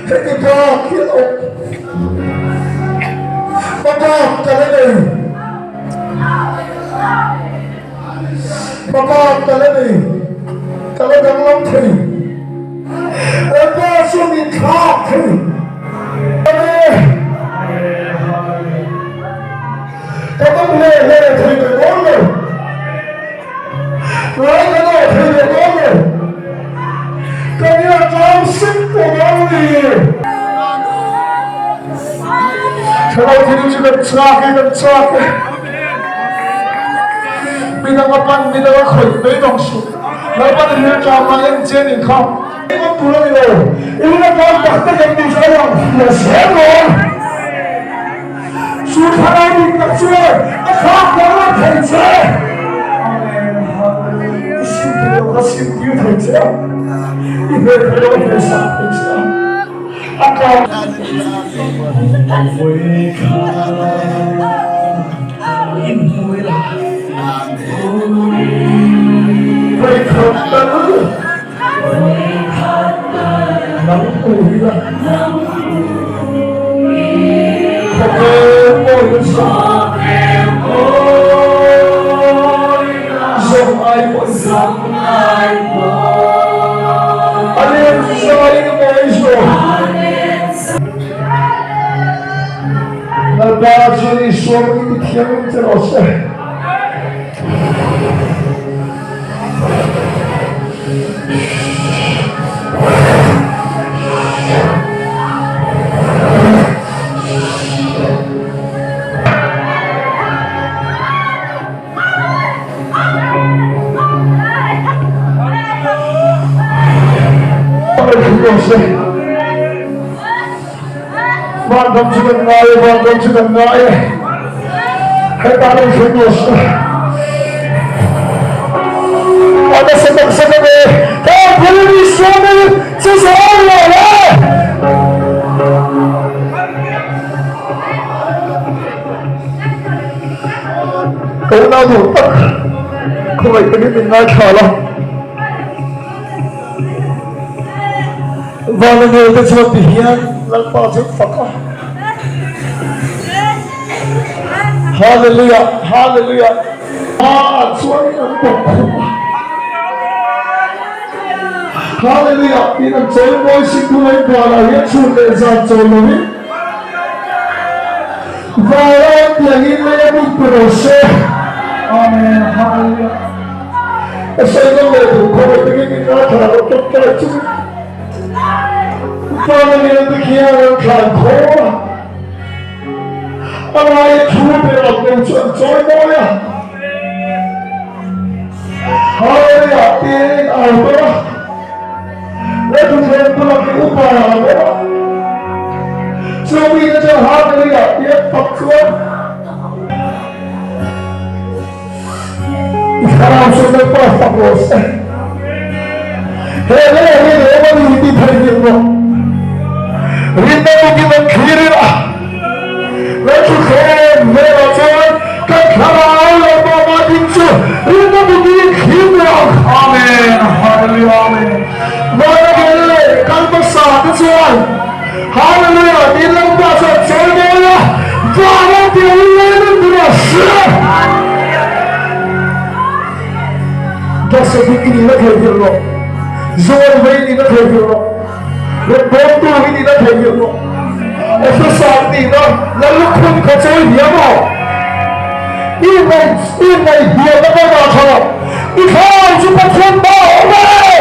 Heti bak hi a awm. Hma bak ka la nei. Hma bak ka la nei. Ka la danglam thei. Lalpa chu min thlak thei. Amen. Ka dam hle hle thei tawh dawn lo. Lai ka dawh thei tawh dawn lo. Ka nia tlang sek tawh dawn ni. Thlarau thil chu kan chak e, kan chak e. Midang a pan, midang a khawih mai dawng suh. Lalpan i rilṭam ah en che nih kha. Engmah tur a ni lo. I rilṭam tak tak em tih chu a lang fiah zel dawn. Chu thlarau dik tak chuan a thlak danglam thei che. Amen. Hallelujah. I sim thei lo kha sim tir thei che a. I hmel thei lo a hmel sak thei che a. A tlak. Vawikhat tal. Nang u hi la. Khawvel mawi sa. Zawng ai pawh A lem zai na mawi zawk. Lalpa chuan Isua mawni ti thiam che rawh se. Vanram chu kan ngai e, vanram chu kan ngai e. Heta lo thleng lo se. A nasa tak zet a ni. Ka bul ni suamin chu zawn lo e. Ka unau duh tak khawngaih takin min ngaithla la. Vana ngei te chuan ti hian Lalpa chu an fak a. Hallelujah, Hallelujah. Ah chuan an bawk khum a. Hallelujah tiin an chawi mawi sikul a inbualah hian chhun leh zan chawl lovin Vana an tiangin lei a buk pe rawh se. Amen, Hallelujah. Ka sawi ngam leh duh khawp takin min ngaithla lo tawngtai chungin Vana lian te khian an thlan khawm a, a laia thu ber ang lo chu an chawi mawi a. Hallelujah tiin au tawh a, le thutthleng bulah khi upa a awm a, chu mite chuan Hallelujah tia fak chuan I thlarau chu Lalpa fak rawh se. He lei hi lawm a ni tih theihnghilh rawh. Rinna tukin an thlir ila, Lal thutthleng velah chuan kan thlarau Lalpa mah ding chu rinna tukin thlir rawh ang. Amen. Hallelujah. Amen. Vana kel leh kal hmasa te chuan Hallelujah tiin Lalpa chuan chawi mawi a, vana tel leng in tur a hria. Joseph i nihna theihnghilh rawh, Joel vei nihna theihnghilh rawh, Rawngbawltu i nihna theihnghilh rawh, Officer i nihna Lallukhum kha chawi hiam rawh. I ngaihhiamna ka dah tha rawh, i thlarau chu Pathian hmaah a awm e.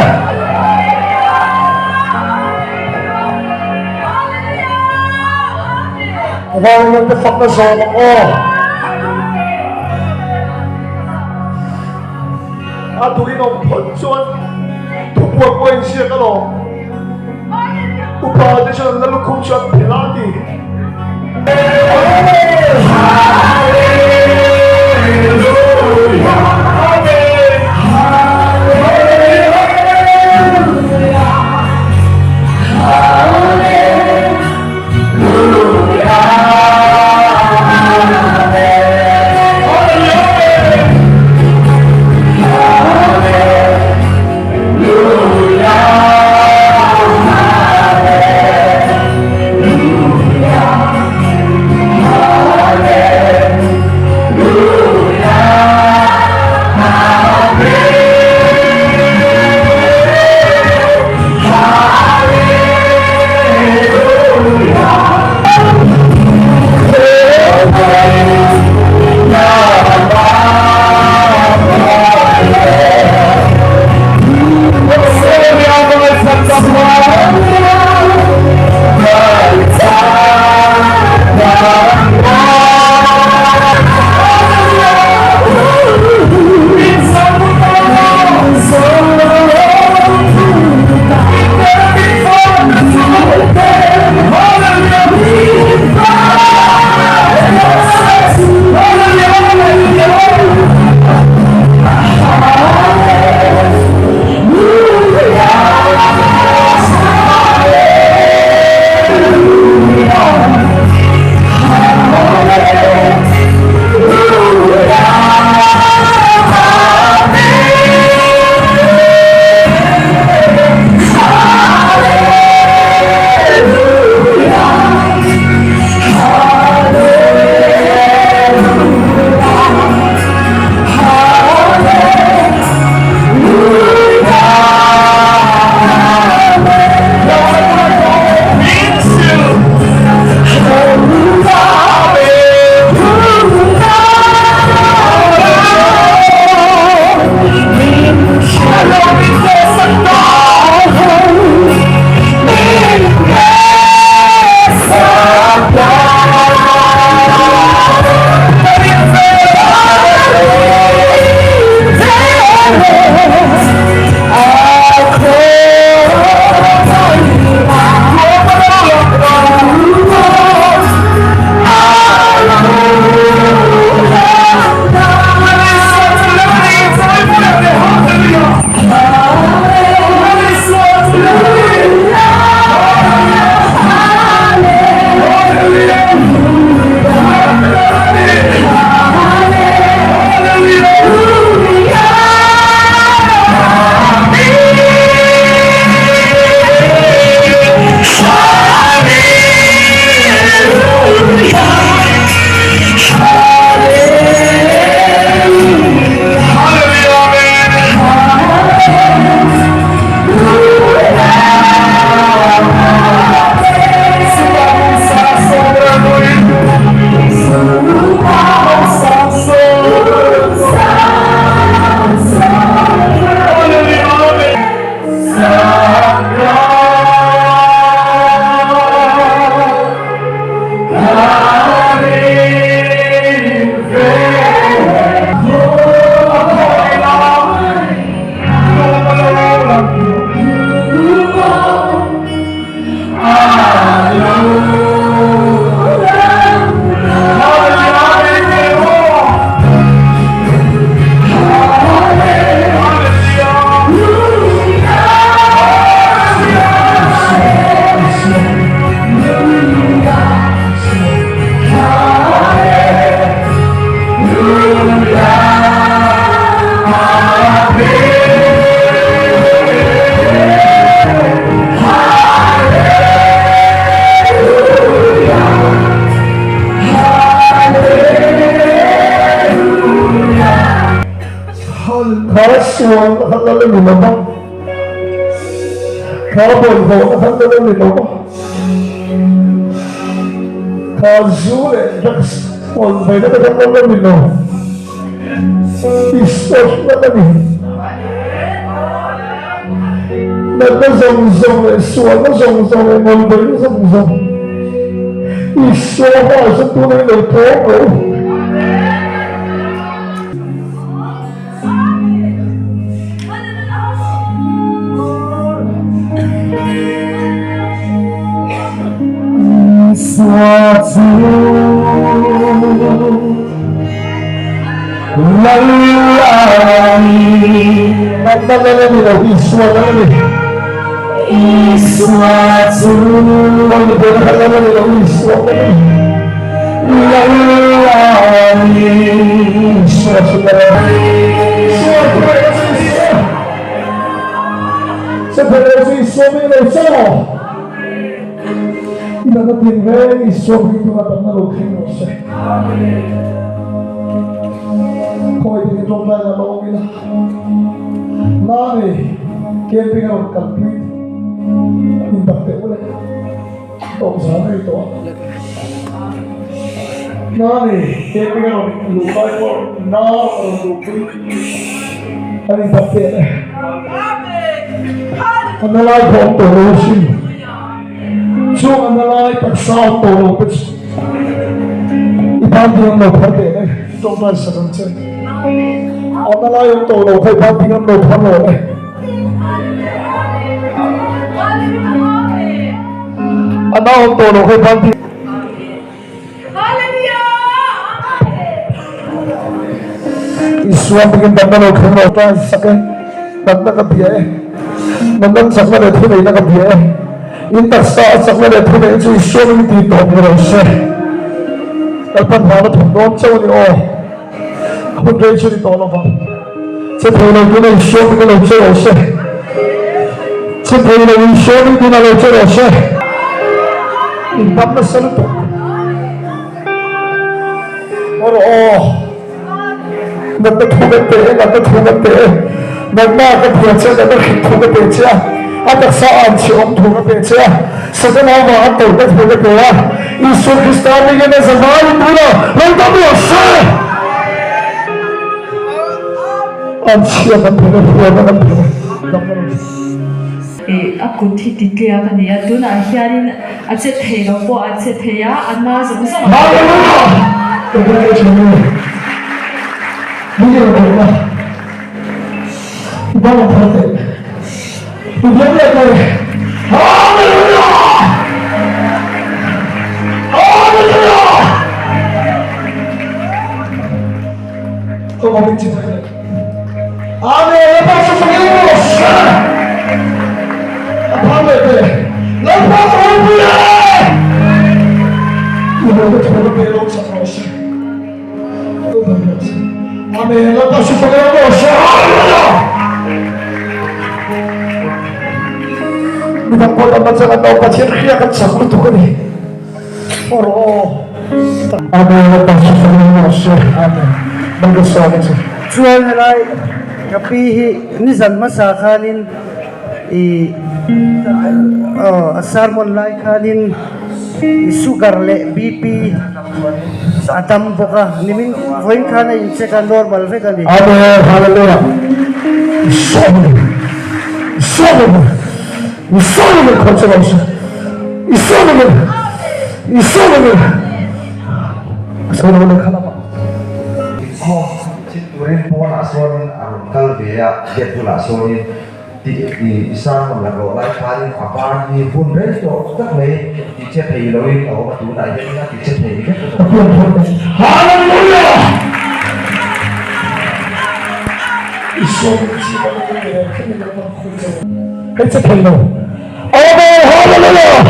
Vaulian te fakna zawm ang aw. A duhin awm phawt chuan thupuan pawh a inziak alawm. Upa te chuan an la lukhum chu an phelh a ti. lal a ni lo va, kha bawlhhlawhna kha lal a ni lo va, kha zu leh drugs ngawlveina te kha lal a ni lo. Isua hi lal a ni. Natna zawng zawng leh sualna zawng zawng leh ngawlveina zawng zawng Isua hmaah chuan tunah i lo tlawm lo. Isua chu Lal a ni. Natna lal a ni lo, Isua lal a ni. Isua chu Lal a ni lo, Isua lal a ni. Lal a ni. Isua chu lal a ni. Isua chu lal a ni. Isua chu lal a ni. Isua mi lo chaw. I natna tinreng Isua hming tuna damna lo thleng rawh se. Khawi tin tawngtai la lawm ila. Nani camping a rawn kalpui in tak teh ule. Tawk zan a ni tawh a. Nani camping a rawn luh lai pawh na a rawn luhpui a ni tak teh le. A na lai pawh awm tawh lo asin. Chung a na lai taksa awm tawh lo te chu i tan ding an lo phar teh le. Tawngtai sak ang che. A na lai awm tawh lo kha i tan ding an lo phar lo le. A na awm tawh lo kha i tan ding. Isua hmingin damna lo thleng lo ta sak e, natna ka bia e, natna chakna leh thuneihna ka bia e, in taksa a chakna leh thuneihna chu Isua hmingin tih tawp ni rawh se. Lalpan vana thawk dawn chauh a ni aw, a hun rei chu ni tawh lo vang. Che thei lo tuna Isua hmingin lo che rawh se. Che thei lo Isua hmingin tuna lo che rawh se. In dam nasa lutuk. Aw rawh aw. Natna thu kan pe e, natna thu kan pe e. Natna ka bia che, natna hrik thu ka pe che a. A taksa a an chhe awm thu ka pe che a. Satana vang a tawrhna thu ka pe a. Isua Krista hmingin a zavai in tuna lo dam rawh se. An chhia kan pe e, huana kan pe e. Damna rawh se. Ih a kut hi ti tliak a ni a, tunah hianin a che thei lo pawh a che thei a, a na zawng zawng a. Hallelujah! Ka bul ka thin e, min rawn awm a, i bang a phar teh, i biak leh teh, Hallelujah! Hallelujah! Ka mawmin chi phei leh. Amen Lalpa chu fak in rawh se. A phang leh te. Lalpa ka ropui e. I ho ka thu ka pe lo chak rawh se. Lo dam rawh se. Amen Lalpa chu fak in rawh se. Hallelujah. Midang pawh dam chang an awm Pathian hria kan chak lutuk a ni. Aw rawh aw. Amen Lalpa chu fak in rawh se. Amen. Malsawm che. Chuan helai ka pi hi nizan hmasa khanin ih aw a sermon lai khanin sugar leh BP a dam bawk a nimin vawiin khan a in check a normal vek a ni. Amen Hallelujah Isua Isua Isua Isua Isua Isua Isua Chhim turin pawnah sawnin a rawn kal ve a, gate bulah sawnin ti i sermon la rawh lai khanin a ban hi hun rei tawh tak mai ti che thei loin a awm a, tunah hianin a ti che thei vek a tawh. Hallelujah! Isua min chi a ni e, khemi kan man khum che. Hei che thei lo. Amen! Hallelujah!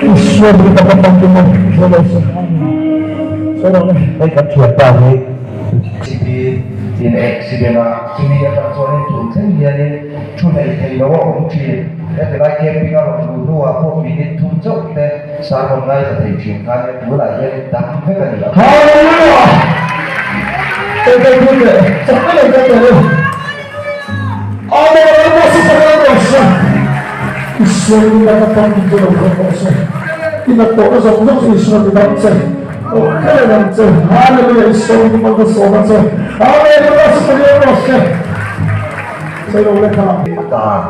Isua min ka man tu mo zolo se. Soro le. Hei kan thianpa hi CB in accident a, chumi atang chuanin tun thleng hianin thu hleih thei lo a awm thin. Heti lai camping a rawn luh hnuah pawh minute thum chauh te sermon ngaithla thei thin khan nia tunah hianin dam vek a ni a. Hallelujah! Hei kan thu teh, chak mai lo kan teh u. Amen Lalpa si Pathian rawh se. I sualin laka tam chu lo khawn rawh se. I natawhna zawng zawng chu Isua ti dam che. Aw kher ang che. Hallelujah Isua in mal ka sawm a che. Amen Lalpa si Pathian rawh se. Sawi lo leh kha. A dar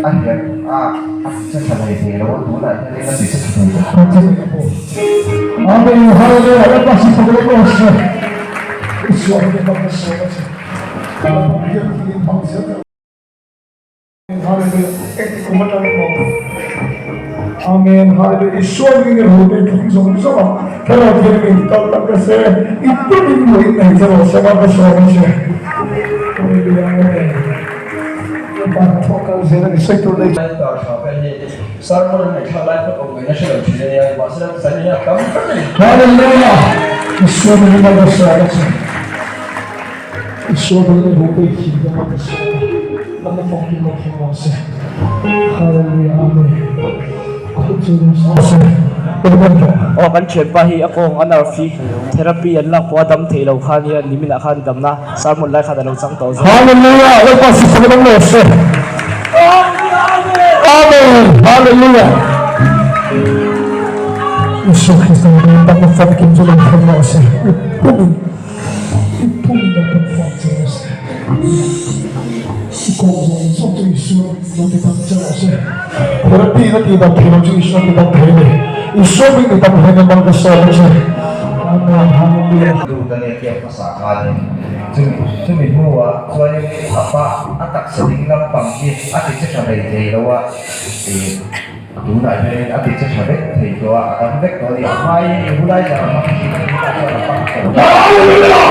a hian a a ti che tha thei thei lo a tunah hian eng a ti che tha thei vek. Amen Hallelujah Lalpa si Pathian rawh se. Isua in mal ka sawm a che. Amen Hallelujah Isua hming in ru te thleng zawng zawng a Thlarau Thianghlim in kal tak ka se i tum in hmuh in nei che rawh se ka sawi a che Hallelujah Amen Lalpa hnathawh kal zel a ni sawi tur nei Tar tha vel hi sermon an ngaihthlak lai phawt awm ngaihna hre lo thin a nia, nimahsela zan hi a tam vek a ni. Hallelujah Isua hming in ka sawi a che. Isua bawlh leh ruh pek thin te ka sawi a, lam a fawng kim lo thleng lo se. Hallelujah Amen. Khawih chu rawh se. Amen rawh. Aw kan thianpa hi a kawng a nerve hi therapy an lak pawh a dam theih lo kha nia nimin ah khan damna sermon lai khan a lo chang tawh zawk. Hallelujah Lalpa sifak dang lo se. Amen Hallelujah Isua Krista hi dam a famkim chu lo thleng lo se. Pumin. I pumna kan fak che rawh se. I kawng zawng zawng chu Isua lo ti dam che rawh se. Therapy na ti dam thei lo chu Isua ti dam thei a ni. Isua hming ti dam hlen in mal ka sawm a che. Amen Hallelujah. Lut a nia kiam hmasa khanin chumi chumi hnuah chuanin a pa a taksa ding lampang hi a ti che tha hlei thei lo a ih Tunah hianin a ti che tha vek thei tawh a, a dam vek tawh a ni. A hmaiin i hulai zar a hmang thin a, tunah chuan a hmang tawh lo.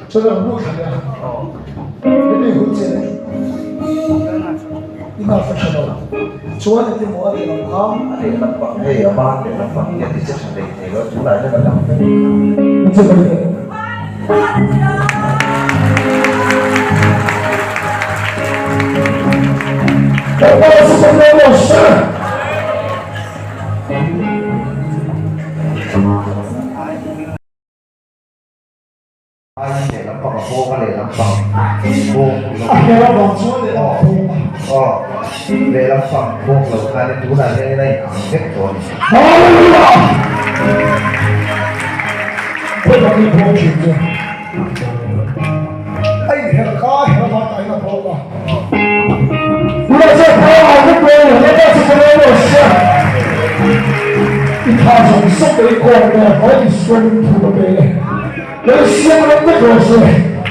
Chuan a rawn lut thla leh a, hemi hun che i hna ka tha lo, chuan engtin maw a lehlam kha A lehlam pang hei a ban lehlam pang hi a ti che tha hlei thei lo, tunah hian a dang vek. Min che mai teh. Lalpa Super Ramos. Ai lehlam pang a bawng a lehlam pang bawng lo A hel avang chuan lehlam a bawng a. Aw lehlam pang bawng lo khan in tunah hian in a in ang vek tawh a ni. Hallelujah! Khawi lam hi bawng thin chu a in her kha a her avang tah hian a bawng a. Tunah chuan thla a vek dawn lo, Lalpa chu ka lawm lo sia. I tha zawng zawng te i kawm te a vai Isuan in thu ka pe e. Lei siam ram vek rawh se.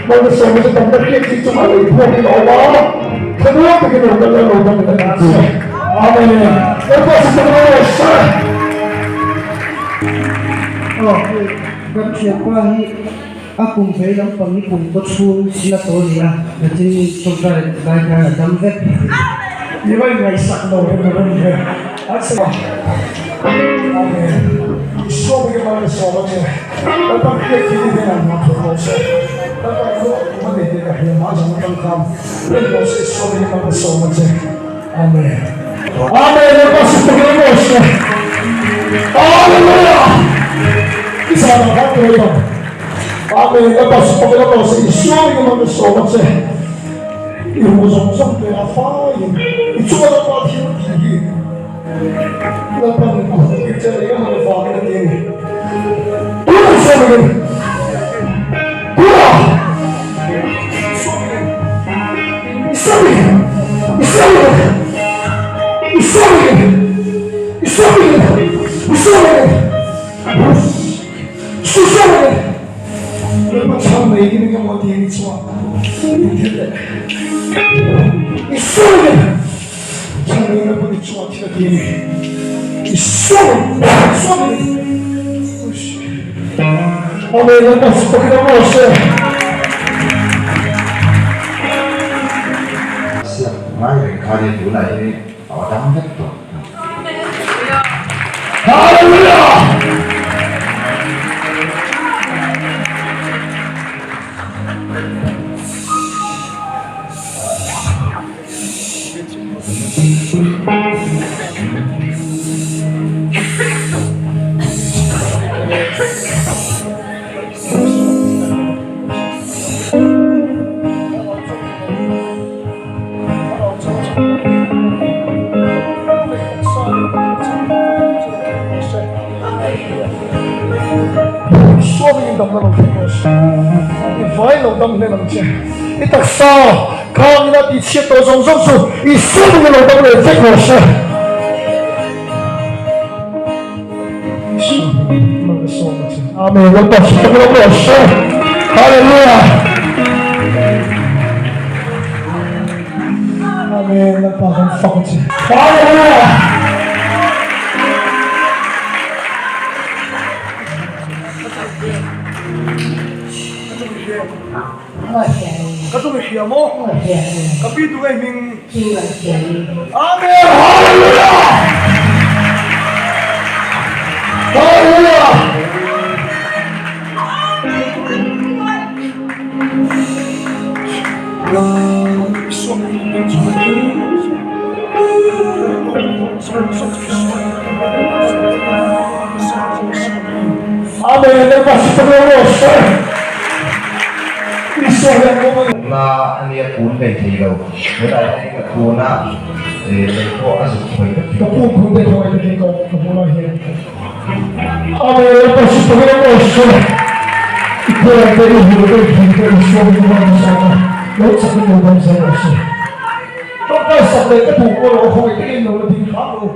Malsawmna chu tam tak hian chi chungah lei phuak in a awm a, thlamuang takin lo kal la lo dam in a ni che. Amen. Lalpa chu ka lawm rawh se. Aw hei kan thianpa hi a kum vei lampang hi kum kaw chhung na tawh a ni a, nitin tawngtai lai khan a dam vek. I va inngaihsak lo reng a reng he. An sawi a. Amen. Isua biak in malsawm a che. Lalpa hriat hi ni hnenah hna thawk rawh se. Lalpa i rawh tum a nei tih ka hria mah zawng atang khan rin rawh se Isua biak in malsawm a che. Amen. Amen. Lalpa sifak in rawh se. Hallelujah. I zanah khan ka lei bang. Amen. Lalpa sifak in rawh se. Isua biak in malsawm a che. I ru zawng zawng te a faiin i chunga Lalpa thil tih hi Lalpan a hmuh tir che leh emaw ni vangin a ti a ni. Tunah sawmin, tunah sawmin, i sawmin, i sawmin, i sawmin, i sawmin, i sawmin, su sawmin. Lalpa chhan nei in eng emaw ti ni chuan min thil leh i sawi chhan nei Lalpa ni chuan thil a ti a ni i sawi sawi Amen Lalpa chu takin a maw se. Siam ngai reng khan in tunah hian a dam vek tawh. Hallelujah! Isua hmingin damna lo thleng rawh se. I vai lo dam hlen ang che. I taksa khangin a tihchhiat tawh zawng zawng chu Isua hmingin lo dam leh vek rawh se. Isua hmingin mal ka sawm a che. Amen. Lalpa chu tak rawh rawh se. Hallelujah. Amen. Lalpa kan fak a che. Hallelujah. Ka tum i hria maw? Ka pi tu ngei hming. Amen Hallelujah Hallelujah Amen Lalpa sitawm rawh se. Isua hian kawng a Na a nia kun hlei thei lo. Tunah hian ka kun a, lei pawh a zuk khawi vek thei. Ka pum khum te khawngaih takin ka awm ka hmuh lai hian. Amen Lalpa sitawm rawh se. I puan te i hul te i thing te Isua min hman nasa a, lo chakin lo dam zel rawh se. Tawngtai sak leh ka duh pawh lo khawngaih takin lo la ding hram rawh u.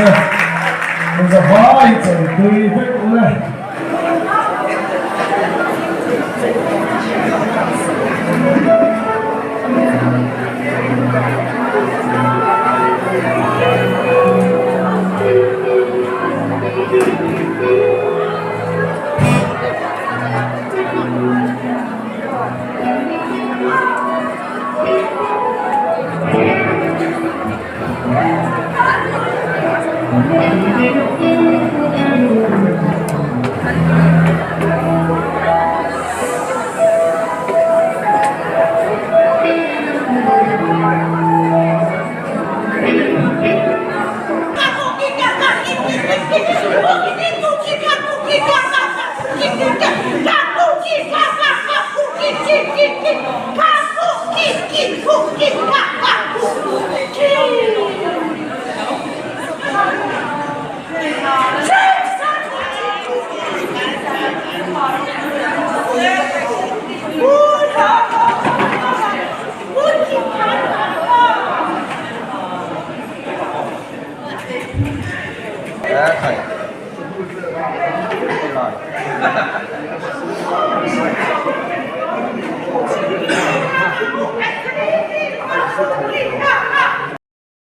se. Zavai chawi tui vek ule.